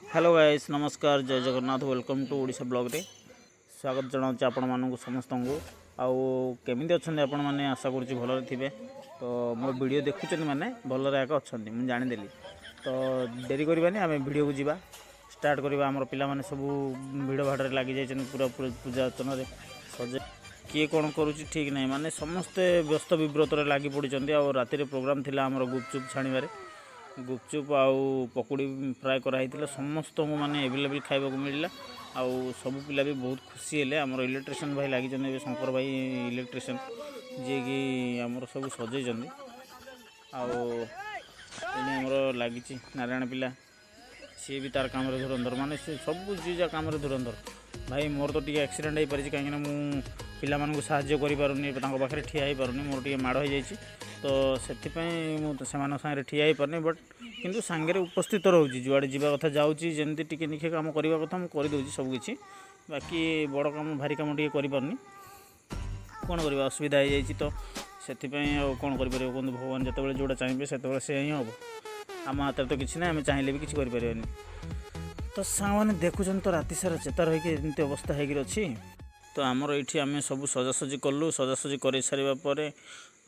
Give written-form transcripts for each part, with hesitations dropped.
Hello guys, ନମସ୍କାର, ଜୟ Jagannath. Welcome to Odisha ବ୍ଲଗ୍ରେ ସ୍ୱାଗତ ଜଣାଉଛି ଆପଣମାନଙ୍କୁ ସମସ୍ତଙ୍କୁ। ଆଉ କେମିତି ଅଛନ୍ତି ଆପଣମାନେ? ଆଶା କରୁଛି ଭଲରେ ଥିବେ। ତ ମୋ ଭିଡ଼ିଓ ଦେଖୁଛନ୍ତି ମାନେ ଭଲରେ ଏକା ଅଛନ୍ତି, ମୁଁ ଜାଣିଦେଲି। ତ ଡେରି କରିବାନି, ଆମେ ଭିଡ଼ିଓକୁ ଯିବା, ଷ୍ଟାର୍ଟ କରିବା। ଆମର ପିଲାମାନେ ସବୁ ଭିଡ଼ ଭାଡ଼ରେ ଲାଗିଯାଇଛନ୍ତି ପୁରା ପୁରା ପୂଜା ଅର୍ଚ୍ଚନାରେ। ସଜେ କିଏ କ'ଣ କରୁଛି ଠିକ୍ ନାହିଁ, ମାନେ ସମସ୍ତେ ବ୍ୟସ୍ତ ବିବ୍ରତରେ ଲାଗି ପଡ଼ିଛନ୍ତି। ଆଉ ରାତିରେ ପ୍ରୋଗ୍ରାମ୍ ଥିଲା ଆମର ଗୁପଚୁପ୍ ଛାଣିବାରେ। ଗୁପଚୁପ୍ ଆଉ ପକୁଡ଼ି ଫ୍ରାଏ କରାହେଇଥିଲା। ସମସ୍ତଙ୍କୁ ମାନେ ଆଭେଲେବଲ୍ ଖାଇବାକୁ ମିଳିଲା ଆଉ ସବୁ ପିଲା ବି ବହୁତ ଖୁସି ହେଲେ। ଆମର ଇଲେକ୍ଟ୍ରିସିଆନ୍ ଭାଇ ଲାଗିଛନ୍ତି ଏବେ, ଶଙ୍କର ଭାଇ ଇଲେକ୍ଟ୍ରିସିଆନ୍, ଯିଏକି ଆମର ସବୁ ସଜେଇଛନ୍ତି। ଆଉ ଏଇଠି ଆମର ଲାଗିଛି ନାରାୟଣ ପିଲା, ସିଏ ବି ତାର କାମରେ ଧୁରନ୍ଧର। ମାନେ ସେ ସବୁ ଯିଏ ଯାହା କାମରେ ଧୁରନ୍ଧର। ଭାଇ, ମୋର ତ ଟିକେ ଆକ୍ସିଡେଣ୍ଟ ହେଇପାରିଛି, କାହିଁକିନା ମୁଁ ପିଲାମାନଙ୍କୁ ସାହାଯ୍ୟ କରିପାରୁନି, ତାଙ୍କ ପାଖରେ ଠିଆ ହେଇପାରୁନି। ମୋର ଟିକେ ମାଡ଼ ହେଇଯାଇଛି, ତ ସେଥିପାଇଁ ମୁଁ ତ ସେମାନଙ୍କ ସାଙ୍ଗରେ ଠିଆ ହେଇପାରୁନି। ବଟ୍ କିନ୍ତୁ ସାଙ୍ଗରେ ଉପସ୍ଥିତ ରହୁଛି। ଯୁଆଡ଼େ ଯିବା କଥା ଯାଉଛି, ଯେମିତି ଟିକେ ନିଖେ କାମ କରିବା କଥା ମୁଁ କରିଦେଉଛି ସବୁକିଛି। ବାକି ବଡ଼ କାମ, ଭାରି କାମ ଟିକେ କରିପାରୁନି। କ'ଣ କରିବା, ଅସୁବିଧା ହେଇଯାଇଛି ତ ସେଥିପାଇଁ। ଆଉ କ'ଣ କରିପାରିବ କୁହନ୍ତୁ? ଭଗବାନ ଯେତେବେଳେ ଯେଉଁଟା ଚାହିଁବେ, ସେତେବେଳେ ସେୟା ହିଁ ହେବ। ଆମ ହାତରେ ତ କିଛି ନାହିଁ, ଆମେ ଚାହିଁଲେ ବି କିଛି କରିପାରିବାନି। ତ ସାଙ୍ଗମାନେ, ଦେଖୁଛନ୍ତି ତ, ରାତି ସାରା ଚେତା ରହିକି ଏମିତି ଅବସ୍ଥା ହେଇକିରି ଅଛି। ତ ଆମର ଏଇଠି ଆମେ ସବୁ ସଜାସଜି କଲୁ। ସଜାସଜି କରିସାରିବା ପରେ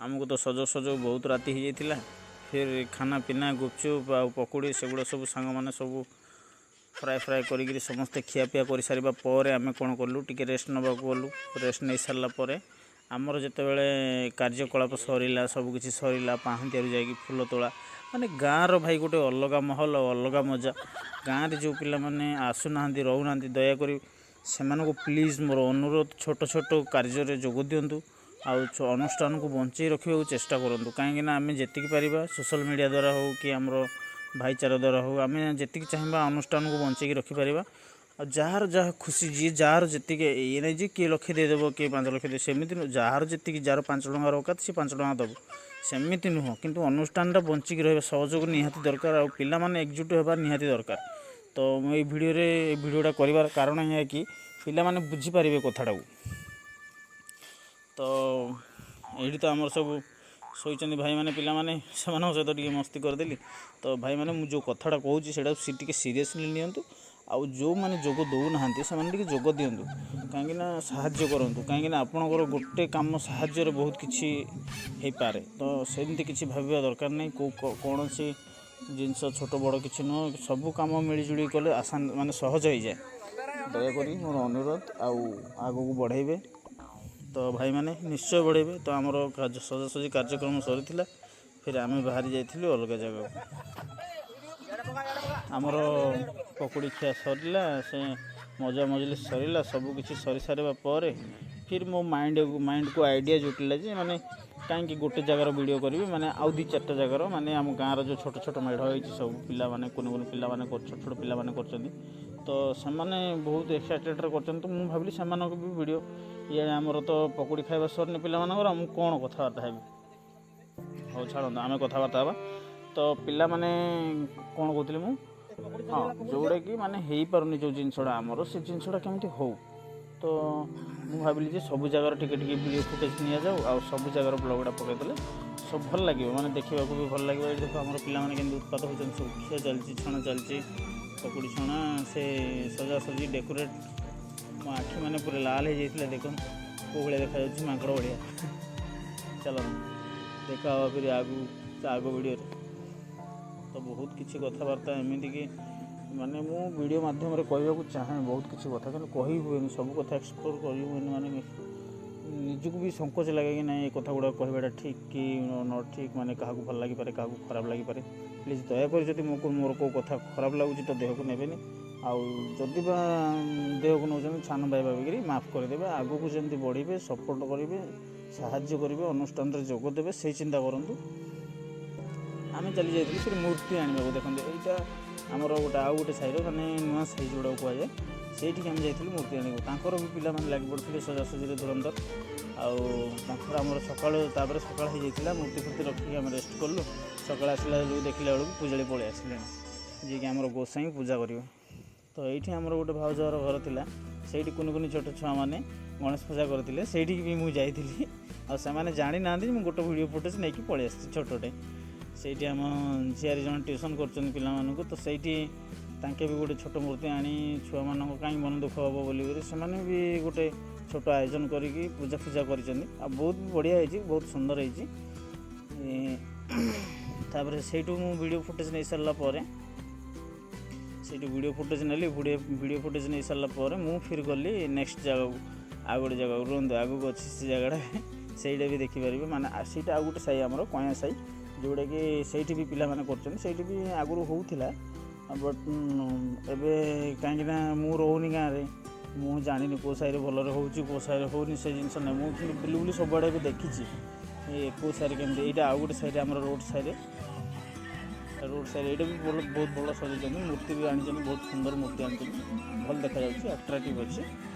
ଆମକୁ ତ ସଜ ସଜ ବହୁତ ରାତି ହେଇଯାଇଥିଲା। ଫିର୍ ଖାନା ପିନା, ଗୁପଚୁପ୍ ଆଉ ପକୁଡ଼ି, ସେଗୁଡ଼ା ସବୁ ସାଙ୍ଗମାନେ ସବୁ ଫ୍ରାଏ ଫ୍ରାଏ କରିକିରି ସମସ୍ତେ ଖିଆପିଆ କରିସାରିବା ପରେ ଆମେ କ'ଣ କଲୁ, ଟିକେ ରେଷ୍ଟ ନେବାକୁ ଗଲୁ। ରେଷ୍ଟ ନେଇସାରିଲା ପରେ ଆମର ଯେତେବେଳେ କାର୍ଯ୍ୟକଳାପ ସରିଲା, ସବୁକିଛି ସରିଲା, ପାହାନ୍ତିଆରୁ ଯାଇକି ଫୁଲ ତୋଳା। ମାନେ ଗାଁର ଭାଇ ଗୋଟେ ଅଲଗା ମାହୋଲ ଆଉ ଅଲଗା ମଜା। ଗାଁରେ ଯେଉଁ ପିଲାମାନେ ଆସୁନାହାନ୍ତି, ରହୁନାହାନ୍ତି, ଦୟାକରି ସେମାନଙ୍କୁ ପ୍ଲିଜ୍ ମୋର ଅନୁରୋଧ, ଛୋଟ ଛୋଟ କାର୍ଯ୍ୟରେ ଯୋଗ ଦିଅନ୍ତୁ ଆଉ ଅନୁଷ୍ଠାନକୁ ବଞ୍ଚେଇ ରଖିବାକୁ ଚେଷ୍ଟା କରନ୍ତୁ। କାହିଁକିନା ଆମେ ଯେତିକି ପାରିବା, ସୋସିଆଲ୍ ମିଡ଼ିଆ ଦ୍ୱାରା ହେଉ କି ଆମର ଭାଇଚାରା ଦ୍ୱାରା ହେଉ, ଆମେ ଯେତିକି ଚାହିଁବା ଅନୁଷ୍ଠାନକୁ ବଞ୍ଚେଇକି ରଖିପାରିବା। ଆଉ ଯାହାର ଯାହା ଖୁସି, ଯିଏ ଯାହାର ଯେତିକି, ଇଏ ନାହିଁ ଯେ କିଏ ଲକ୍ଷେ ଦେଇଦେବ, କିଏ 5 ଲକ୍ଷ ଦେଇଦେବ, ସେମିତି ନୁହଁ। ଯାହାର ଯେତିକି, ଯାହାର 5 ଟଙ୍କାର ଔକାତ, ସେ 5 ଟଙ୍କା ଦେବ, ସେମିତି ନୁହଁ। କିନ୍ତୁ ଅନୁଷ୍ଠାନଟା ବଞ୍ଚିକି ରହିବା ସହଯୋଗ ନିହାତି ଦରକାର ଆଉ ପିଲାମାନେ ଏକଜୁଟ ହେବା ନିହାତି ଦରକାର। ତ ମୁଁ ଏଇ ଭିଡ଼ିଓରେ, ଏଇ ଭିଡ଼ିଓଟା କରିବାର କାରଣ ଏହା କି ପିଲାମାନେ ବୁଝିପାରିବେ କଥାଟାକୁ। ତ ଏଇଠି ତ ଆମର ସବୁ ଶୋଇଛନ୍ତି ଭାଇମାନେ, ପିଲାମାନେ, ସେମାନଙ୍କ ସହିତ ଟିକେ ମସ୍ତି କରିଦେଲି। ତ ଭାଇମାନେ, ମୁଁ ଯେଉଁ କଥାଟା କହୁଛି, ସେଇଟା ସେ ଟିକେ ସିରିୟସଲି ନିଅନ୍ତୁ। ଆଉ ଯେଉଁମାନେ ଯୋଗ ଦେଉନାହାନ୍ତି, ସେମାନେ ଟିକେ ଯୋଗ ଦିଅନ୍ତୁ, କାହିଁକିନା ସାହାଯ୍ୟ କରନ୍ତୁ, କାହିଁକିନା ଆପଣଙ୍କର ଗୋଟେ କାମ ସାହାଯ୍ୟରେ ବହୁତ କିଛି ହେଇପାରେ। ତ ସେମିତି କିଛି ଭାବିବା ଦରକାର ନାହିଁ। କେଉଁ କୌଣସି ଜିନିଷ ଛୋଟ ବଡ଼ କିଛି ନୁହଁ। ସବୁ କାମ ମିଳିଜୁଳି କଲେ ଆସାନ, ମାନେ ସହଜ ହେଇଯାଏ। ଦୟାକରି ମୋର ଅନୁରୋଧ, ଆଉ ଆଗକୁ ବଢ଼େଇବେ ତ ଭାଇମାନେ, ନିଶ୍ଚୟ ବଢ଼େଇବେ। ତ ଆମର କାର୍ଯ୍ୟ ସଜାସଜି କାର୍ଯ୍ୟକ୍ରମ ସରିଥିଲା, ଫେର୍ ଆମେ ବାହାରି ଯାଇଥିଲୁ ଅଲଗା ଜାଗାକୁ। ଆମର ପକୁଡ଼ି ଖିଆ ସରିଲା, ସେ ମଜା ମଜଲିସ୍ ସରିଲା। ସବୁ କିଛି ସରି ସାରିବା ପରେ ଫିର୍ ମୋ ମାଇଣ୍ଡକୁ ଆଇଡ଼ିଆ ଜୁଟିଲା ଯେ ମାନେ କାହିଁକି ଗୋଟେ ଜାଗାର ଭିଡ଼ିଓ କରିବି, ମାନେ ଆଉ ଦୁଇ ଚାରିଟା ଜାଗାର, ମାନେ ଆମ ଗାଁର ଯେଉଁ ଛୋଟ ଛୋଟ ମେଢ଼ ହେଇଛି, ସବୁ ପିଲାମାନେ, କୁନି କୁନି ପିଲାମାନେ, ଛୋଟ ଛୋଟ ପିଲାମାନେ କରୁଛନ୍ତି। ତ ସେମାନେ ବହୁତ ଏକ୍ସାଇଟେଡ଼ରେ କରୁଛନ୍ତି। ତ ମୁଁ ଭାବିଲି ସେମାନଙ୍କ ବି ଭିଡ଼ିଓ। ଇଏ ଆମର ତ ପକୁଡ଼ି ଖାଇବା ସରିନି ପିଲାମାନଙ୍କର, ମୁଁ କ'ଣ କଥାବାର୍ତ୍ତା ହେବି? ହଉ ଛାଡ଼ନ୍ତୁ, ଆମେ କଥାବାର୍ତ୍ତା ହେବା। ତ ପିଲାମାନେ, କ'ଣ କହୁଥିଲି ମୁଁ? ହଁ, ଯେଉଁଟାକି ମାନେ ହେଇପାରୁନି ଯେଉଁ ଜିନିଷଟା ଆମର, ସେ ଜିନିଷଟା କେମିତି ହଉ। ତ ମୁଁ ଭାବିଲି ଯେ ସବୁ ଜାଗାର ଟିକେ ଟିକେ ଭିଡ଼ିଓ ଫୁଟେଜ୍ ନିଆଯାଉ ଆଉ ସବୁ ଜାଗାର ବ୍ଲଗ୍ଟା ପକାଇଦେଲେ ସବୁ ଭଲ ଲାଗିବ, ମାନେ ଦେଖିବାକୁ ବି ଭଲ ଲାଗିବ। ଏଇଠି ଦେଖ, ଆମର ପିଲାମାନେ କେମିତି ଉତ୍ପାତ ହେଉଛନ୍ତି। ସବୁ ଖିଆ ଚାଲିଛି, ଛଣା ଚାଲିଛି, ପକୁଡ଼ି ଛଣା, ସେ ସଜାସଜି, ଡେକୋରେଟ୍। ମୋ ଆଖି ମାନେ ପୁରା ଲାଲ ହେଇଯାଇଥିଲା। ଦେଖନ୍ତୁ କେଉଁ ଭଳିଆ ଦେଖାଯାଉଛି, ମାଙ୍କଡ଼ ଭଳିଆ। ଚାଲନ୍ତୁ, ଦେଖା ହେବା ଫେରି ଆଗକୁ ଆଗ ଭିଡ଼ିଓରେ। ତ ବହୁତ କିଛି କଥାବାର୍ତ୍ତା, ଏମିତିକି ମାନେ ମୁଁ ଭିଡ଼ିଓ ମାଧ୍ୟମରେ କହିବାକୁ ଚାହେଁ ବହୁତ କିଛି କଥା, କିନ୍ତୁ କହି ହୁଏନି। ସବୁ କଥା ଏକ୍ସପ୍ଲୋର୍ କରି ହୁଏନି। ମାନେ ନିଜକୁ ବି ସଂକୋଚ ଲାଗେ କି ନାଇଁ, ଏ କଥା ଗୁଡ଼ାକ କହିବାଟା ଠିକ୍ କି ନ ଠିକ୍, ମାନେ କାହାକୁ ଭଲ ଲାଗିପାରେ, କାହାକୁ ଖରାପ ଲାଗିପାରେ। ପ୍ଲିଜ୍ ଦୟାକରି ଯଦି ମୁଁ ମୋର କେଉଁ କଥା ଖରାପ ଲାଗୁଛି ତ ଦେହକୁ ନେବେନି। ଆଉ ଯଦି ବା ଦେହକୁ ନେଉଛନ୍ତି, ସାନ ଭାଇ ଭାବିକିରି ମାଫ କରିଦେବେ। ଆଗକୁ ଯେମିତି ବଢ଼ିବେ, ସପୋର୍ଟ କରିବେ, ସାହାଯ୍ୟ କରିବେ, ଅନୁଷ୍ଠାନରେ ଯୋଗ ଦେବେ, ସେଇ ଚିନ୍ତା କରନ୍ତୁ। ଆମେ ଚାଲି ଯାଇଥିଲୁ ସେଠି ମୂର୍ତ୍ତି ଆଣିବାକୁ। ଦେଖନ୍ତୁ, ଏଇଟା ଆମର ଗୋଟେ ଆଉ ଗୋଟେ ସାହିର, ମାନେ ନୂଆ ସାହି ଯେଉଁଟାକୁ କୁହାଯାଏ, ସେଇଠିକି ଆମେ ଯାଇଥିଲୁ ମୂର୍ତ୍ତି ଆଣିବାକୁ। ତାଙ୍କର ବି ପିଲାମାନେ ଲାଗି ପଡ଼ିଥିଲେ ସଜାସଜିରେ ଧୁରନ୍ଧର। ଆଉ ତାଙ୍କର ଆମର ସକାଳୁ, ତାପରେ ସକାଳ ହେଇଯାଇଥିଲା। ମୂର୍ତ୍ତି ଫୂର୍ତ୍ତି ରଖିକି ଆମେ ରେଷ୍ଟ କଲୁ। ସକାଳ ଆସିଲା ବେଳକୁ, ଦେଖିଲା ବେଳକୁ ପୂଜାରୀ ପଳେଇ ଆସିଲେଣି, ଯିଏକି ଆମର ଗୋସାଇଁ ପୂଜା କରିବେ। ତ ଏଇଠି ଆମର ଗୋଟେ ଭାଉଜଘର ଘର ଥିଲା, ସେଇଠି କୁନି କୁନି ଛୋଟ ଛୁଆମାନେ ଗଣେଶ ପୂଜା କରିଥିଲେ। ସେଇଠିକି ବି ମୁଁ ଯାଇଥିଲି। ଆଉ ସେମାନେ ଜାଣିନାହାନ୍ତି, ମୁଁ ଗୋଟେ ଭିଡ଼ିଓ ଫୁଟେଜ୍ ନେଇକି ପଳେଇ ଆସିଛି ଛୋଟଟେ। ସେଇଠି ଆମ ଝିଆରୀ ଜଣେ ଟ୍ୟୁସନ୍ କରୁଛନ୍ତି ପିଲାମାନଙ୍କୁ। ତ ସେଇଠି ତାଙ୍କେ ବି ଗୋଟେ ଛୋଟ ମୂର୍ତ୍ତି ଆଣି ଛୁଆମାନଙ୍କ କାହିଁ ମନ ଦୁଃଖ ହେବ ବୋଲିକରି ସେମାନେ ବି ଗୋଟେ ଛୋଟ ଆୟୋଜନ କରିକି ପୂଜା ଫୂଜା କରିଛନ୍ତି। ଆଉ ବହୁତ ବଢ଼ିଆ ହେଇଛି, ବହୁତ ସୁନ୍ଦର ହେଇଛି। ତାପରେ ସେଇଠୁ ମୁଁ ଭିଡ଼ିଓ ଫୁଟେଜ୍ ନେଇ ସାରିଲା ପରେ, ସେଇଠୁ ଭିଡ଼ିଓ ଫୁଟେଜ୍ ନେଲି। ଭିଡ଼ିଓ ଫୁଟେଜ୍ ନେଇ ସାରିଲା ପରେ ମୁଁ ଫିର୍ ଗଲି ନେକ୍ସଟ ଜାଗାକୁ, ଆଉ ଗୋଟେ ଜାଗାକୁ। ରୁହନ୍ତୁ, ଆଗକୁ ଅଛି ସେ ଜାଗାଟା, ସେଇଟା ବି ଦେଖିପାରିବେ। ମାନେ ସେଇଟା ଆଉ ଗୋଟେ ସାହି, ଆମର କୟାଁ ସାହି, ଯେଉଁଟାକି ସେଇଠି ବି ପିଲାମାନେ କରୁଛନ୍ତି। ସେଇଠି ବି ଆଗରୁ ହେଉଥିଲା, ବଟ୍ ଏବେ କାହିଁକିନା ମୁଁ ରହୁନି ଗାଁରେ, ମୁଁ ଜାଣିନି କେଉଁ ସାହିରେ ଭଲରେ ହେଉଛି, କେଉଁ ସାହିରେ ହେଉନି, ସେ ଜିନିଷ ନାହିଁ। ମୁଁ କିନ୍ତୁ ବୁଲି ବୁଲି ସବୁଆଡ଼େ ଏବେ ଦେଖିଛି ଏ କେଉଁ ସାହିରେ କେମିତି। ଏଇଟା ଆଉ ଗୋଟେ ସାହିରେ, ଆମର ରୋଡ଼ ସାହିରେ। ରୋଡ଼ ସାଇଡ଼୍ ଏଇଟା ବି ଭଲ, ବହୁତ ଭଲ ସଜେଇଛନ୍ତି। ମୂର୍ତ୍ତି ବି ଆଣିଛନ୍ତି, ବହୁତ ସୁନ୍ଦର ମୂର୍ତ୍ତି ଆଣିଛନ୍ତି, ଭଲ ଦେଖାଯାଉଛି, ଆଟ୍ରାକ୍ଟିଭ୍ ଅଛି।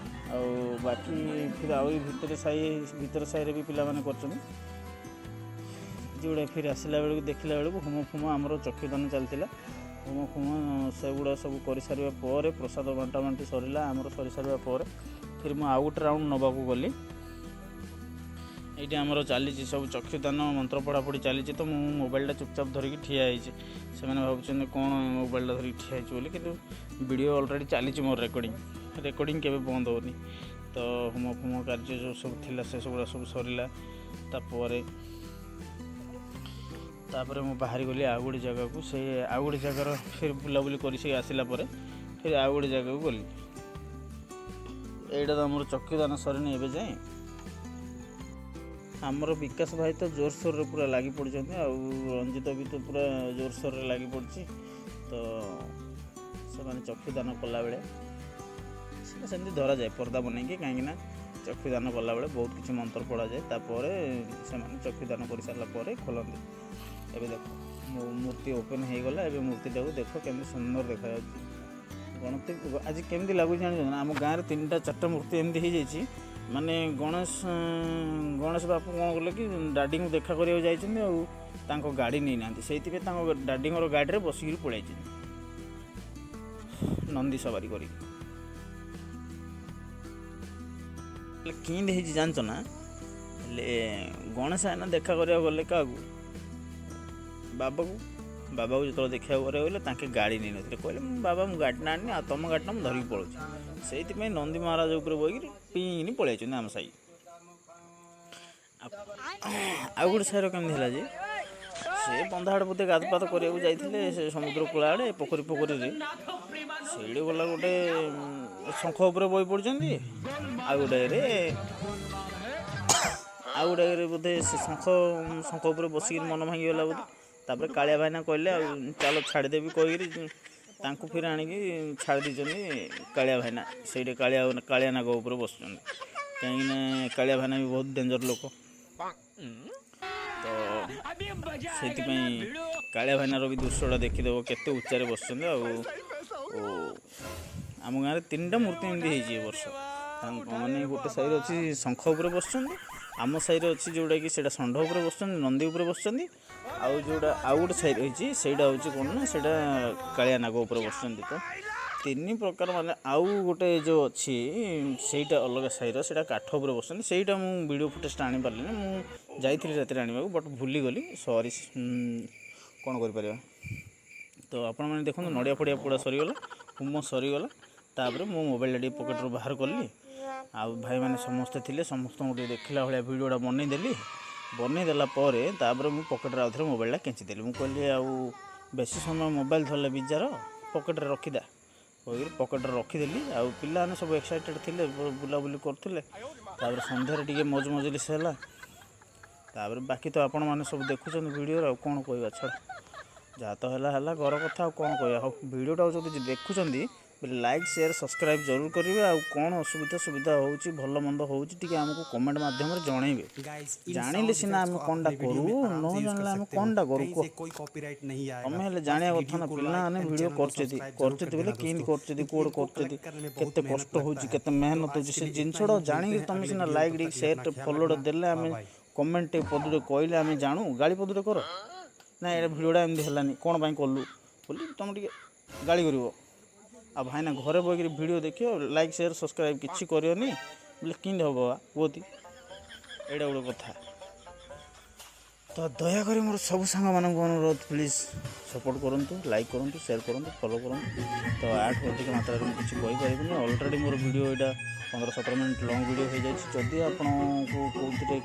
ଆଉ ବାକି ଫିର୍ ଆହୁରି ଭିତରେ ସାହି, ଭିତର ସାହିରେ ବି ପିଲାମାନେ କରୁଛନ୍ତି। ଯେଉଁଟା ଫିର୍ ଆସିଲା ବେଳକୁ, ଦେଖିଲା ବେଳକୁ ହୋମ ଫୋମ, ଆମର ଚକ୍ଷୁଦାନ ଚାଲିଥିଲା। ହୋମ ଫୋମ ସେଗୁଡ଼ା ସବୁ କରିସାରିବା ପରେ, ପ୍ରସାଦ ବାଣ୍ଟା ବାଣ୍ଟି ସରିଲା ଆମର। ସରିସାରିବା ପରେ ଫିର୍ ମୁଁ ଆଉ ଗୋଟେ ରାଉଣ୍ଡ ନେବାକୁ ଗଲି। ଏଇଠି ଆମର ଚାଲିଛି ସବୁ ଚକ୍ଷୁଦାନ, ମନ୍ତ୍ର ପଢ଼ାପଢ଼ି ଚାଲିଛି। ତ ମୁଁ ମୋବାଇଲଟା ଚୁପଚାପ ଧରିକି ଠିଆ ହେଇଛି। ସେମାନେ ଭାବୁଛନ୍ତି କ'ଣ ମୋବାଇଲଟା ଧରିକି ଠିଆ ହେଇଛି ବୋଲି, କିନ୍ତୁ ଭିଡ଼ିଓ ଅଲରେଡ଼ି ଚାଲିଛି ମୋର। ରେକର୍ଡ଼ିଂ କେବେ ବନ୍ଦ ହେଉନି। ତ ହୋମ ଫୋମ କାର୍ଯ୍ୟ ଯେଉଁ ସବୁ ଥିଲା, ସେ ସବୁଗୁଡ଼ା ସବୁ ସରିଲା। ତାପରେ ତାପରେ ମୁଁ ବାହାରି ଗଲି ଆଉ ଗୋଟେ ଜାଗାକୁ। ସେ ଆଉ ଗୋଟେ ଜାଗାର ଫେର ବୁଲାବୁଲି କରି ସେ ଆସିଲା ପରେ ଫେର ଆଉ ଗୋଟେ ଜାଗାକୁ ଗଲି। ଏଇଟା ତ ଆମର ଚକ୍ଷୁଦାନ ସରିନି ଏବେ ଯାଏଁ। ଆମର ବିକାଶ ଭାଇ ତ ଜୋରସୋରରେ ପୁରା ଲାଗି ପଡ଼ିଛନ୍ତି, ଆଉ ରଞ୍ଜିତ ବି ତ ପୁରା ଜୋରସୋରରେ ଲାଗି ପଡ଼ିଛି। ତ ସେମାନେ ଚକ୍ଷୁଦାନ କଲାବେଳେ ସେଟା ସେମିତି ଧରାଯାଏ ପର୍ଦ୍ଦା ବନେଇକି, କାହିଁକିନା ଚକ୍ଷୁଦାନ କଲାବେଳେ ବହୁତ କିଛି ମନ୍ତ୍ର ପଢ଼ାଯାଏ। ତାପରେ ସେମାନେ ଚକ୍ଷୁଦାନ କରିସାରିଲା ପରେ ଖୋଲନ୍ତି। ଏବେ ଦେଖ, ମୋ ମୂର୍ତ୍ତି ଓପେନ୍ ହେଇଗଲା। ଏବେ ମୂର୍ତ୍ତିଟାକୁ ଦେଖ, କେମିତି ସୁନ୍ଦର ଦେଖାଯାଉଛି ଗଣପତି। ଆଜି କେମିତି ଲାଗୁଛି ଜାଣିଛନ୍ତି ନା? ଆମ ଗାଁରେ ତିନିଟା ଚାରିଟା ମୂର୍ତ୍ତି ଏମିତି ହେଇଯାଇଛି। ମାନେ ଗଣେଶ ବାପୁ କ'ଣ କଲେ କି ଡାଡ଼ିଙ୍କୁ ଦେଖା କରିବାକୁ ଯାଇଛନ୍ତି, ଆଉ ତାଙ୍କ ଗାଡ଼ି ନେଇନାହାନ୍ତି। ସେଇଥିପାଇଁ ତାଙ୍କ ଡାଡ଼ିଙ୍କର ଗାଡ଼ିରେ ବସିକିରି ପଳେଇଛନ୍ତି ନନ୍ଦୀ ସବାରି କରିକି। ହେଲେ କେମିତି ହେଇଛି ଜାଣିଛ ନା? ହେଲେ ଗଣେଶ ଆଇନା ଦେଖା କରିବାକୁ ଗଲେ କାହାକୁ? ବାବାକୁ। ବାବାକୁ ଯେତେବେଳେ ଦେଖିବାକୁ କରିବାକୁ ଗଲେ, ତାଙ୍କେ ଗାଡ଼ି ନେଇନଥିଲେ। କହିଲେ, ମୁଁ ବାବା, ମୁଁ ଗାଡ଼ି ନା ଆଣିନି, ଆଉ ତମ ଗାଡ଼ିଟା ମୁଁ ଧରିକି ପଳଉଛି। ସେଇଥିପାଇଁ ନନ୍ଦୀ ମହାରାଜ ଉପରେ ବଇକିରି ପିଇକିନି ପଳେଇଛନ୍ତି ଆମ ସାହି। ଆଉ ଗୋଟେ ସାହିର କେମିତି ହେଲା ଯେ ସେ ବନ୍ଧ ଆଡ଼େ ବୋଧେ ଗାଧ ପାଧ କରିବାକୁ ଯାଇଥିଲେ, ସେ ସମୁଦ୍ର କୂଳ ଆଡ଼େ ପୋଖରୀ ପୋଖରୀରେ। ସେଇଠି ଗଲା ଗୋଟେ ଶଙ୍ଖ ଉପରେ ବଇ ପଡ଼ିଛନ୍ତି। ଆଉ ଗୋଟେ ବୋଧେ ସେ ଶଙ୍ଖ ଉପରେ ବସିକିରି ମନ ଭାଙ୍ଗିଗଲା ବୋଧେ। ତାପରେ କାଳିଆ ଭାଇନା କହିଲେ, ଆଉ ଚାଲ ଛାଡ଼ିଦେବି କହିକିରି ତାଙ୍କୁ ଫେର ଆଣିକି ଛାଡ଼ି ଦେଇଛନ୍ତି କାଳିଆ ଭାଇନା। ସେଇଠି କାଳିଆ ନାଗ ଉପରେ ବସୁଛନ୍ତି, କାହିଁକିନା କାଳିଆ ଭାଇନା ବି ବହୁତ ଡେଞ୍ଜର ଲୋକ। ତ ସେଇଥିପାଇଁ କାଳିଆ ଭାଇନାର ବି ଦୃଶ୍ୟଟା ଦେଖିଦେବ, କେତେ ଉଚ୍ଚାରେ ବସିଛନ୍ତି। ଆଉ ଓ ଆମ ଗାଁରେ ତିନିଟା ମୂର୍ତ୍ତି ଏମିତି ହେଇଛି ଏ ବର୍ଷ। ତାଙ୍କ ମାନେ ଗୋଟେ ସାହିରେ ଅଛି ଶଙ୍ଖ ଉପରେ ବସିଛନ୍ତି, ଆମ ସାହିରେ ଅଛି ଯେଉଁଟାକି ସେଇଟା ଷଣ୍ଢ ଉପରେ ବସିଛନ୍ତି, ନନ୍ଦୀ ଉପରେ ବସିଛନ୍ତି, ଆଉ ଯେଉଁଟା ଆଉ ଗୋଟେ ସାହିରେ ହେଇଛି ସେଇଟା ହେଉଛି କ'ଣ ନା ସେଇଟା କାଳିଆ ନାଗ ଉପରେ ବସିଛନ୍ତି। ତ ତିନି ପ୍ରକାର। ମାନେ ଆଉ ଗୋଟେ ଯେଉଁ ଅଛି, ସେଇଟା ଅଲଗା ସାହିର, ସେଇଟା କାଠ ଉପରେ ବସିଛନ୍ତି। ସେଇଟା ମୁଁ ଭିଡ଼ିଓ ଫୁଟେଜଟା ଆଣିପାରିଲିନି। ମୁଁ ଯାଇଥିଲି ରାତିରେ ଆଣିବାକୁ, ବଟ୍ ଭୁଲିଗଲି, ସରି। କ'ଣ କରିପାରିବା? ତ ଆପଣମାନେ ଦେଖନ୍ତୁ, ନଡ଼ିଆ ଫଡ଼ିଆ ପୋଡ଼ା ସରିଗଲା, ହୋମ ସରିଗଲା। ତାପରେ ମୁଁ ମୋବାଇଲଟା ଟିକେ ପକେଟରୁ ବାହାର କଲି, ଆଉ ଭାଇମାନେ ସମସ୍ତେ ଥିଲେ, ସମସ୍ତଙ୍କୁ ଟିକେ ଦେଖିଲା ଭଳିଆ ଭିଡ଼ିଓଟା ବନେଇଦେଲି। ବନେଇଦେଲା ପରେ ତାପରେ ମୁଁ ପକେଟରେ ଆଉଥରେ ମୋବାଇଲଟା କେଞ୍ଚିଦେଲି। ମୁଁ କହିଲି, ଆଉ ବେଶୀ ସମୟ ମୋବାଇଲ ଧରିଲେ ବିଜାର, ପକେଟରେ ରଖିଦା କହିକିରି ପକେଟରେ ରଖିଦେଲି। ଆଉ ପିଲାମାନେ ସବୁ ଏକ୍ସାଇଟେଡ଼ ଥିଲେ, ବୁଲାବୁଲି କରୁଥିଲେ। ତାପରେ ସନ୍ଧ୍ୟାରେ ଟିକେ ମୌଜ ମଜଲିସ ହେଲା। ତାପରେ ବାକି ତ ଆପଣମାନେ ସବୁ ଦେଖୁଛନ୍ତି ଭିଡ଼ିଓରେ, ଆଉ କ'ଣ କହିବା? ଛାଡ଼, ଯାହା ତ ହେଲା ହେଲା, ଘର କଥା ଆଉ କ'ଣ କହିବା? ହଉ, ଭିଡ଼ିଓଟାକୁ ଯଦି ଦେଖୁଛନ୍ତି, ଲାଇକ୍, ସେୟାର, ସବସ୍କ୍ରାଇବ୍ ଜରୁର କରିବେ। ଆଉ କ'ଣ ଅସୁବିଧା ସୁବିଧା ହେଉଛି, ଭଲ ମନ୍ଦ ହେଉଛି, ଟିକେ ଆମକୁ କମେଣ୍ଟ ମାଧ୍ୟମରେ ଜଣେଇବେ। गाइस, इन ଜାଣିଲେ साउंड ସିନା इफेक्ट्स ଆମେ को आप କ'ଣଟା अपने वीडियो କରୁ, में आराम ନ से यूज कर ଜାଣିଲେ ଆମେ सकते हो। କ'ଣଟା କରୁ कहीं କୁହ? से कोई कॉपीराइट नहीं आएगा। ତମେ ହେଲେ बस ଜାଣିବା କଥା वीडियो ନା। को लाइक ପିଲାମାନେ एंड ଭିଡ଼ିଓ चैनल को କରୁଛନ୍ତି, सब्सक्राइब जरूर କରୁଛନ୍ତି कर ବୋଲେ देना କେମିତି दोस्तों, କରୁଛନ୍ତି, क्योंकि କୁଆଡ଼େ इनको କରୁଛନ୍ତି, कलेक्ट करने में बहुत କେତେ मेहनत କଷ୍ଟ लगता ହେଉଛି, है। କେତେ तो ମେହନତ आज ହେଉଛି, के ସେ लिए इतना ଜିନିଷଟା ही, मिलते ଜାଣିକି हैं ତମେ अगले ସିନା वीडियो में, ଲାଇକ୍ तब ଟିକେ तक के लिए ସେୟାର अपना ख्याल ଫଲୋଟା रखना। ଦେଲେ बाय ଆମେ बाय। କମେଣ୍ଟ ଟିକେ ପଦୁଟେ କହିଲେ ଆମେ ଜାଣୁ। ଗାଳି ପଦୁଟେ କର ନା, ଏଇଟା ଭିଡ଼ିଓଟା ଏମିତି ହେଲାନି, କ'ଣ ପାଇଁ କଲୁ ବୋଲି ତମେ ଟିକେ ଗାଳି କରିବ। ଆଉ ଭାଇନା ଘରେ ବଇକିରି ଭିଡ଼ିଓ ଦେଖିବ, ଲାଇକ୍, ସେୟାର, ସବସ୍କ୍ରାଇବ୍ କିଛି କରିବନି ବୋଲେ କେମିତି ହେବ ବା କୁହତି? ଏଇଟା ଗୋଟେ କଥା। ତ ଦୟାକରି ମୋର ସବୁ ସାଙ୍ଗମାନଙ୍କୁ ଅନୁରୋଧ, ପ୍ଲିଜ୍ ସପୋର୍ଟ କରନ୍ତୁ, ଲାଇକ୍ କରନ୍ତୁ, ସେୟାର କରନ୍ତୁ, ଫଲୋ କରନ୍ତୁ। ତ ୟାଠୁ ଅଧିକ ମାତ୍ରାରେ ମୁଁ କିଛି କହିପାରିବିନି। ଅଲରେଡ଼ି ମୋର ଭିଡ଼ିଓ ଏଇଟା 15-17 ମିନିଟ୍ ଲଙ୍ଗ୍ ଭିଡ଼ିଓ ହେଇଯାଇଛି। ଯଦି ଆପଣଙ୍କୁ କେଉଁଥିରେ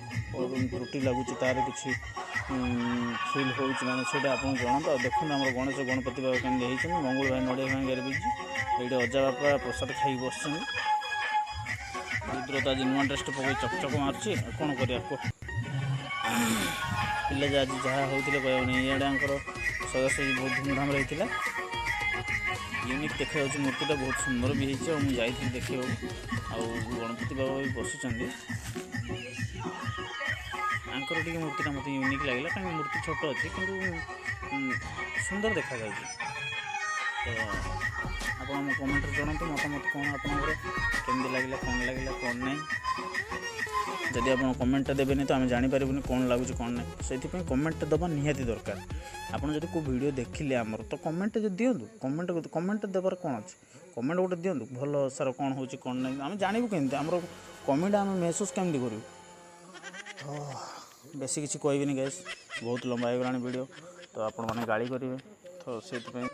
ତ୍ରୁଟି ଲାଗୁଛି, ତାର କିଛି ଫିଲ୍ ହେଉଛି, ମାନେ ସେଇଟା ଆପଣ ଜଣାନ୍ତୁ। ଆଉ ଦେଖନ୍ତୁ ଆମର ଗଣେଶ ଗଣପତି ବାବା କେମିତି ହେଇଛନ୍ତି। ମଙ୍ଗୁଳ ଭାଇ ନଡ଼ିଆ ଭାଙ୍ଗିବାରେ ବିଜି। ଏଇଠି ଅଜା ବାପା ପ୍ରସାଦ ଖାଇକି ବସିଛନ୍ତି। ରୁଦ୍ର ତ ଆଜି ନୂଆ ଡ୍ରେସ୍ଟେ ପକେଇ ଚକଚକ ମାରୁଛି। ଆଉ କ'ଣ କରିବା କୁହ? ପିଲା ଯେ ଆଜି ଯାହା ହେଉଥିଲେ କହିହେବନି। ଇଆଡ଼େ ଆଙ୍କର ସଜାସଜି ବହୁତ ଧୁମଧାମରେ ହେଇଥିଲା। ୟୁନିକ୍ ଦେଖାଯାଉଛି ମୂର୍ତ୍ତିଟା, ବହୁତ ସୁନ୍ଦର ବି ହେଇଛି। ଆଉ ମୁଁ ଯାଇଥିଲି ଦେଖିବାକୁ। ଆଉ ଗଣପତି ବାବା ବି ବସିଛନ୍ତି। ଆଙ୍କର ଟିକେ ମୂର୍ତ୍ତିଟା ମୋତେ ୟୁନିକ୍ ଲାଗିଲା, କାହିଁକି ମୂର୍ତ୍ତି ଛୋଟ ଅଛି କିନ୍ତୁ ସୁନ୍ଦର ଦେଖାଯାଉଛି। ତ ଆପଣ ମୋ କମେଣ୍ଟରେ ଜଣାନ୍ତୁ ମତାମତ କ'ଣ ଆପଣଙ୍କର, କେମିତି ଲାଗିଲା, କ'ଣ ଲାଗିଲା, କ'ଣ ନାହିଁ। ଯଦି ଆପଣ କମେଣ୍ଟଟା ଦେବେନି ତ ଆମେ ଜାଣିପାରିବୁନି କ'ଣ ଲାଗୁଛି, କ'ଣ ନାହିଁ। ସେଥିପାଇଁ କମେଣ୍ଟଟା ଦେବା ନିହାତି ଦରକାର। ଆପଣ ଯଦି କେଉଁ ଭିଡ଼ିଓ ଦେଖିଲେ ଆମର, ତ କମେଣ୍ଟ ଯଦି ଦିଅନ୍ତୁ। କମେଣ୍ଟ ଦେବାର କ'ଣ ଅଛି? କମେଣ୍ଟ ଗୋଟେ ଦିଅନ୍ତୁ, ଭଲ ସାର୍, କ'ଣ ହେଉଛି, କ'ଣ ନାହିଁ। ଆମେ ଜାଣିବୁ କେମିତି? ଆମର କମେଣ୍ଟ ଆମେ ମେହସୁସ କେମିତି କରିବୁ? ତ ବେଶୀ କିଛି କହିବିନି ଗାଇସ୍, ବହୁତ ଲମ୍ବା ହେଇଗଲାଣି ଭିଡ଼ିଓ, ତ ଆପଣମାନେ ଗାଳି କରିବେ, ତ ସେଇଥିପାଇଁ।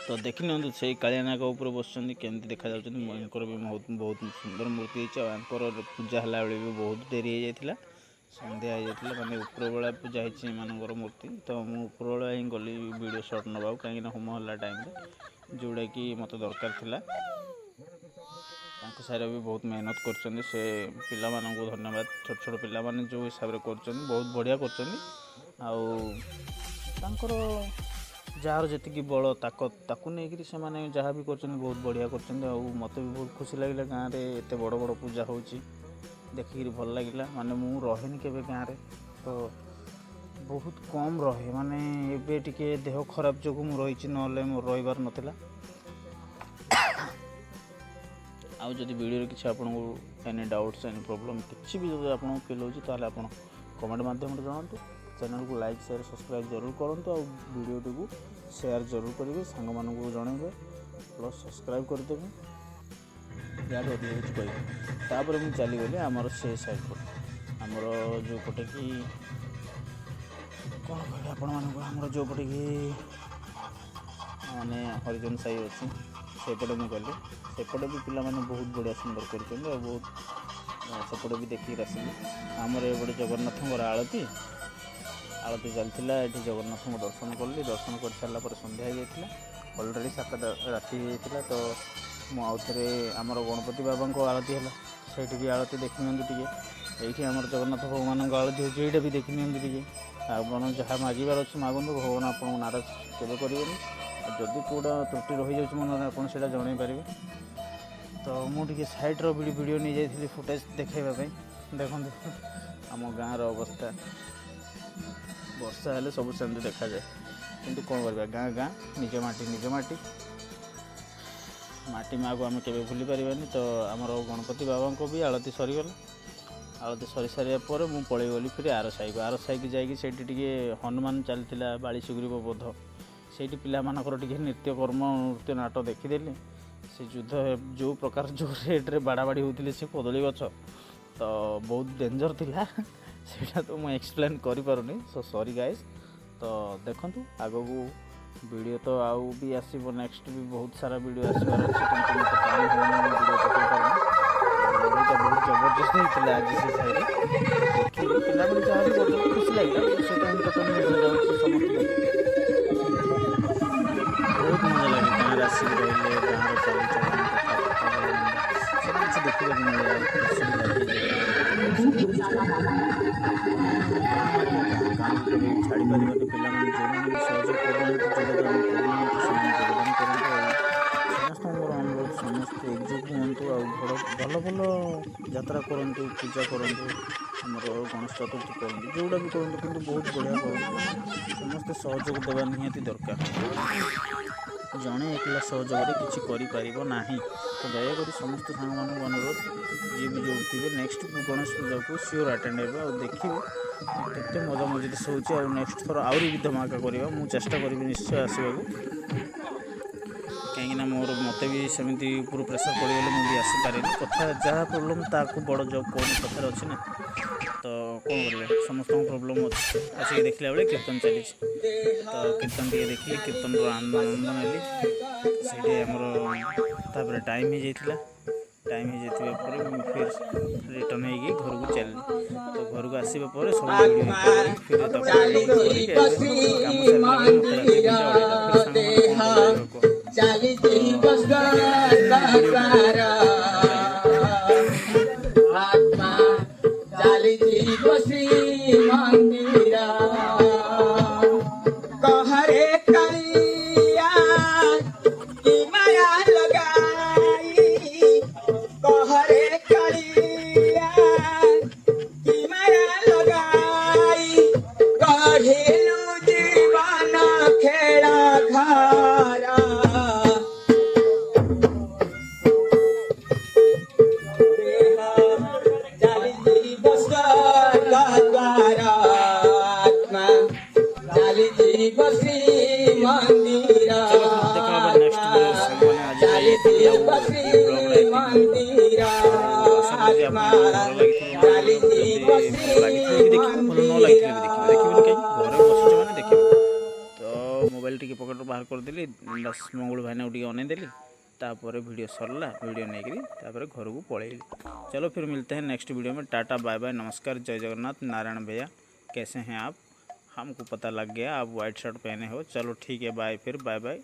ତ ଦେଖିନିଅନ୍ତୁ, ସେଇ କାଳିଆ ନାଗ ଉପରେ ବସିଛନ୍ତି, କେମିତି ଦେଖାଯାଉଛନ୍ତି। ୟାଙ୍କର ବି ବହୁତ ବହୁତ ସୁନ୍ଦର ମୂର୍ତ୍ତି ହେଇଛି। ଆଉ ୟାଙ୍କର ପୂଜା ହେଲା ବେଳେ ବି ବହୁତ ଡେରି ହେଇଯାଇଥିଲା, ସନ୍ଧ୍ୟା ହେଇଯାଇଥିଲା। ମାନେ ଉପରବେଳା ପୂଜା ହେଇଛି ଏମାନଙ୍କର ମୂର୍ତ୍ତି। ତ ମୁଁ ଉପରବେଳା ହିଁ ଗଲି ଭିଡ଼ିଓ ସଟ୍ ନେବାକୁ, କାହିଁକିନା ହୋମ ହେଲା ଟାଇମ୍ରେ, ଯେଉଁଟାକି ମୋତେ ଦରକାର ଥିଲା। ତାଙ୍କ ସାହିରେ ବି ବହୁତ ମେହନତ କରିଛନ୍ତି। ସେ ପିଲାମାନଙ୍କୁ ଧନ୍ୟବାଦ। ଛୋଟ ଛୋଟ ପିଲାମାନେ ଯେଉଁ ହିସାବରେ କରୁଛନ୍ତି, ବହୁତ ବଢ଼ିଆ କରୁଛନ୍ତି। ଆଉ ତାଙ୍କର ଯାହାର ଯେତିକି ବଳ ତାକତ, ତାକୁ ନେଇକରି ସେମାନେ ଯାହା ବି କରୁଛନ୍ତି, ବହୁତ ବଢ଼ିଆ କରୁଛନ୍ତି। ଆଉ ମୋତେ ବି ବହୁତ ଖୁସି ଲାଗିଲା, ଗାଁରେ ଏତେ ବଡ଼ ବଡ଼ ପୂଜା ହେଉଛି, ଦେଖିକିରି ଭଲ ଲାଗିଲା। ମାନେ ମୁଁ ରହେନି କେବେ ଗାଁରେ, ତ ବହୁତ କମ୍ ରହେ। ମାନେ ଏବେ ଟିକେ ଦେହ ଖରାପ ଯୋଗୁଁ ମୁଁ ରହିଛି, ନହେଲେ ମୋର ରହିବାର ନଥିଲା। ଆଉ ଯଦି ଭିଡ଼ିଓରେ କିଛି ଆପଣଙ୍କୁ ଏନି ଡାଉଟ୍ସ, ଏନି ପ୍ରୋବ୍ଲେମ୍, କିଛି ବି ଯଦି ଆପଣଙ୍କୁ ଫିଲ୍ ହେଉଛି, ତାହେଲେ ଆପଣ କମେଣ୍ଟ ମାଧ୍ୟମରେ ଜଣାନ୍ତୁ। ଚ୍ୟାନେଲକୁ ଲାଇକ୍, ସେୟାର, ସବସ୍କ୍ରାଇବ୍ ଜରୁର କରନ୍ତୁ। ଆଉ ଭିଡ଼ିଓଟିକୁ ସେୟାର ଜରୁର କରିବେ, ସାଙ୍ଗମାନଙ୍କୁ ଜଣାଇବେ, ପ୍ଲସ୍ ସବସ୍କ୍ରାଇବ୍ କରିଦେବେ। ୟାଠୁ ଅଧିକ କିଛି କହିବି। ତାପରେ ମୁଁ ଚାଲିଗଲି ଆମର ସେ ସାଇଡ଼୍ ପଟେ, ଆମର ଯେଉଁପଟେ କି, କ'ଣ କହିବି ଆପଣମାନଙ୍କୁ, ଆମର ଯେଉଁପଟେ କି ମାନେ ହରିଜନ ସାହି ଅଛି, ସେପଟେ ମୁଁ ଗଲି। ସେପଟେ ବି ପିଲାମାନେ ବହୁତ ବଢ଼ିଆ ସୁନ୍ଦର କରିଛନ୍ତି। ଆଉ ବହୁତ ସେପଟେ ବି ଦେଖିକି ଆସିଲି। ଆମର ଏପଟେ ଜଗନ୍ନାଥଙ୍କର ଆଳତି ଚାଲିଥିଲା। ଏଠି ଜଗନ୍ନାଥଙ୍କ ଦର୍ଶନ କଲି। ଦର୍ଶନ କରିସାରିଲା ପରେ ସନ୍ଧ୍ୟା ହେଇଯାଇଥିଲା, ଅଲରେଡ଼ି 7ଟା ରାତି ହେଇଯାଇଥିଲା। ତ ମୁଁ ଆଉ ଥରେ ଆମର ଗଣପତି ବାବାଙ୍କ ଆଳତି ହେଲା, ସେଇଠି ବି ଆଳତି ଦେଖିନିଅନ୍ତୁ ଟିକେ। ଏଇଠି ଆମର ଜଗନ୍ନାଥ ଭଗବାନଙ୍କ ଆଳତି ହେଉଛି, ଏଇଟା ବି ଦେଖିନିଅନ୍ତୁ ଟିକେ। ଆପଣ ଯାହା ମାଗିବାର ଅଛି ମାଗନ୍ତୁ, ଭଗବାନ ଆପଣଙ୍କୁ ନାରାଜ କେବେ କରିବେନି। ଆଉ ଯଦି କେଉଁଟା ତ୍ରୁଟି ରହିଯାଉଛି ମନରେ, ଆପଣ ସେଇଟା ଜଣାଇ ପାରିବେ। ତ ମୁଁ ଟିକେ ସାଇଡ଼୍ର ବି ଭିଡ଼ିଓ ନେଇଯାଇଥିଲି ଫୁଟେଜ୍ ଦେଖାଇବା ପାଇଁ। ଦେଖନ୍ତୁ ଆମ ଗାଁର ଅବସ୍ଥା, ବର୍ଷା ହେଲେ ସବୁ ସେମିତି ଦେଖାଯାଏ। କିନ୍ତୁ କ'ଣ କରିବା, ଗାଁ ଗାଁ, ନିଜ ମାଟି ନିଜ ମାଟି, ମାଟି ମାଆକୁ ଆମେ କେବେ ଭୁଲି ପାରିବାନି। ତ ଆମର ଗଣପତି ବାବାଙ୍କ ବି ଆଳତି ସରିଗଲା। ଆଳତି ସରିସାରିବା ପରେ ମୁଁ ପଳେଇ ଗଲି ଫେରି ଆର ସାହିକୁ। ଆର ସାହିକି ଯାଇକି ସେଇଠି ଟିକେ ହନୁମାନ ଚାଲିଥିଲା, ବାଳି ସୁଗ୍ରୀବ ବଧ। ସେଇଠି ପିଲାମାନଙ୍କର ଟିକେ ନିତ୍ୟକର୍ମ, ନୃତ୍ୟ ନାଟ ଦେଖିଦେଲି। ସେ ଯୁଦ୍ଧ ଯେଉଁ ପ୍ରକାର, ଯେଉଁ ରେଟ୍ରେ ବାଡ଼ାବାଡ଼ି ହେଉଥିଲେ ସେ କଦଳୀ ଗଛ, ତ ବହୁତ ଡେଞ୍ଜର ଥିଲା। ସେଇଟା ତ ମୁଁ ଏକ୍ସପ୍ଲେନ୍ କରିପାରୁନି, ସୋ ସରି ଗାଇସ୍। ତ ଦେଖନ୍ତୁ, ଆଗକୁ ଭିଡ଼ିଓ ତ ଆଉ ବି ଆସିବ, ନେକ୍ସଟ ବି ବହୁତ ସାରା ଭିଡ଼ିଓ ଆସିବାର ଅଛି, କିନ୍ତୁ ମୋତେ ଟାଇମ୍ ହେଉନି, ମୁଁ ଭିଡ଼ିଓ ପକାଇ ପାରୁନି। ଲଢ଼େଇଟା ବହୁତ ଜବରଦସ୍ତ ହେଇଥିଲା ଆଜି ସେ ସାହିରେ। ଦେଖିଲି ପିଲାମାନେ ଯାହା ବି କରୁଛନ୍ତି, ଖୁସି ଲାଗିଲା। ସେଇଟା ଏଣ୍ଟରଟେନମେଣ୍ଟ ହେଇଯାଉଛି ସମସ୍ତେ। ବହୁତ ମଜା ଲାଗେ ଗାଁରେ ଆସିକି ରହିଲେ। ଗାଁର ଚାଲିଚଳନ, କଥାବାର୍ତ୍ତା, ଭଲ ମନ୍ଦ ସବୁ କିଛି ଦେଖିବାକୁ ମିଳେ। ଆଉ ଖୁସି ବି ଲାଗେ ଯେ ସବୁ କିଛି ଗାଁ ତ ଗାଁ, ଗାଁକୁ କେବେ ବି ଛାଡ଼ିପାରିବାନି। ପିଲାମାନେ ଯେଉଁମାନେ ବି ସହଯୋଗ କରୁନାହାନ୍ତି, ଯୋଗଦାନ କରୁନାହାନ୍ତି, ସେମାନେ ଯୋଗଦାନ କରନ୍ତୁ। ଆଉ ସମସ୍ତଙ୍କୁ ମୋର ଅନୁରୋଧ, ସମସ୍ତେ ଏକଜୁଟ ହୁଅନ୍ତୁ ଆଉ ଭଲ ଭଲ ଯାତ୍ରା କରନ୍ତୁ, ପୂଜା କରନ୍ତୁ, ଆମର ଗଣେଶ ଚତୁର୍ଥୀ କରନ୍ତୁ, ଯେଉଁଟା ବି କରନ୍ତୁ, କିନ୍ତୁ ବହୁତ ବଢ଼ିଆ କରନ୍ତୁ। ସମସ୍ତେ ସହଯୋଗ ଦେବା ନିହାତି ଦରକାର। ଜଣେ ଏକଲା ସହଯୋଗରେ କିଛି କରିପାରିବ ନାହିଁ। ତ ଦୟାକରି ସମସ୍ତ ସାଙ୍ଗମାନଙ୍କୁ ଅନୁରୋଧ, ଯିଏ ବି ଯେଉଁଠି ଥିବେ, ନେକ୍ସଟ ଗଣେଶ ପୂଜାକୁ ସିଓର ଆଟେଣ୍ଡ ହେବେ ଆଉ ଦେଖିବେ କେତେ ମଜା ମଜଲିସ୍ ହେଉଛି। ଆଉ ନେକ୍ସଟ ଥର ଆହୁରି ବି ଧମାକା କରିବା। ମୁଁ ଚେଷ୍ଟା କରିବି ନିଶ୍ଚୟ ଆସିବାକୁ, କାହିଁକିନା ମୋର ମୋତେ ବି ସେମିତି ଉପରୁ ପ୍ରେସର୍ ପଡ଼ିଗଲେ ମୁଁ ବି ଆସିପାରେନି। କଥା ଯାହା ପ୍ରୋବ୍ଲେମ୍ ତାକୁ ବଡ଼ ଜବ୍ କହୁନି, କଥାରେ ଅଛି ନା। ତ କ'ଣ କରିବେ, ସମସ୍ତଙ୍କ ପ୍ରୋବ୍ଲେମ୍ ଅଛି। ଆସିକି ଦେଖିଲା ବେଳେ କୀର୍ତ୍ତନ ଚାଲିଛି। ତ କୀର୍ତ୍ତନ ଟିକେ ଦେଖିଲି, କୀର୍ତ୍ତନର ଆନନ୍ଦ ନେଲି ସେଇଠି ଆମର। ତାପରେ ଟାଇମ୍ ହେଇଯାଇଥିଲା। ଟାଇମ୍ ହେଇଯାଇଥିବା ପରେ ମୁଁ ଫିର୍ ରିଟର୍ନ ହେଇକି ଘରକୁ ଚାଲିଲି। ତ ଘରକୁ ଆସିବା ପରେ ସବୁ ଭିଡ଼ିଓ କରିକି ଫିର୍ ତାକୁ କରିକି ଏବେ କାମ ସାରିଲା ବେଳେ ମୋତେ ରାତି 2ଟା 2:30। ଫିର୍ ସାଙ୍ଗମାନେ କ'ଣ କରିବେ କୁହ? ଚାଲିଯିବ ସ୍ୱର୍ଗଦ୍ୱାର, ଆତ୍ମା ଚାଲିଯିବ ଶ୍ରୀମନ୍ଦିର। କହରେ କାଳିଆ କି ମାୟା ଲଗାଇ, କହରେ କାଳିଆ କି ମାୟା ଲଗାଇ, ଗଢ଼ିଲୁ ଜୀବନ ଖେଳ ଘର। ଦେହ ଚାଲିଯିବ ସ୍ୱର୍ଗଦ୍ୱାର, ଆତ୍ମା ଚାଲିଯିବ ଶ୍ରୀମନ୍ଦିର। ଚलो फिर ଦେଖା ହବା ନେକ୍ସଟ ଭିଡ଼ିଓ ସାଙ୍ଗମାନେ। ଆଜି ପାଇଁ ଏତିକି ଆଉ ବ୍ଲଗ୍ଟା ଏତିକି। ଆଉ ଆଶା କରୁଛି ଆପଣଙ୍କୁ ଭଲ ଲାଗିଥିବ ମୋ ଭିଡ଼ିଓ। ଯଦି ଭଲ ଲାଗିଥିଲେ ବି ଦେଖିବେ, ଭଲ ନ ଲାଗିଥିଲେ ବି ଦେଖିବେ। ଦେଖିବେନି କାହିଁକି? ଘରେ ବସିଛ ମାନେ ଦେଖିବେ। ତ ମୋବାଇଲ ଟିକେ ପକେଟରୁ ବାହାର କରିଦେଲି, ବାସ୍ ମଙ୍ଗୁଳୁ ଭାଇନାକୁ ଟିକେ ଅନେଇଦେଲି। ତାପରେ ଭିଡ଼ିଓ ସରିଲା, ଭିଡ଼ିଓ ନେଇକରି ତାପରେ ଘରକୁ ପଳେଇଲି। चलो फिर मिलते हैं नेक्स्ट वीडियो में। टाटा, बाय बाय, नमस्कार, जय जगन्नाथ। नारायण भैया, कैसे हैं आप? हमको पता लग गया आप वाइट शर्ट पहने हो। चलो ठीक है, बाय, फिर बाय बाय।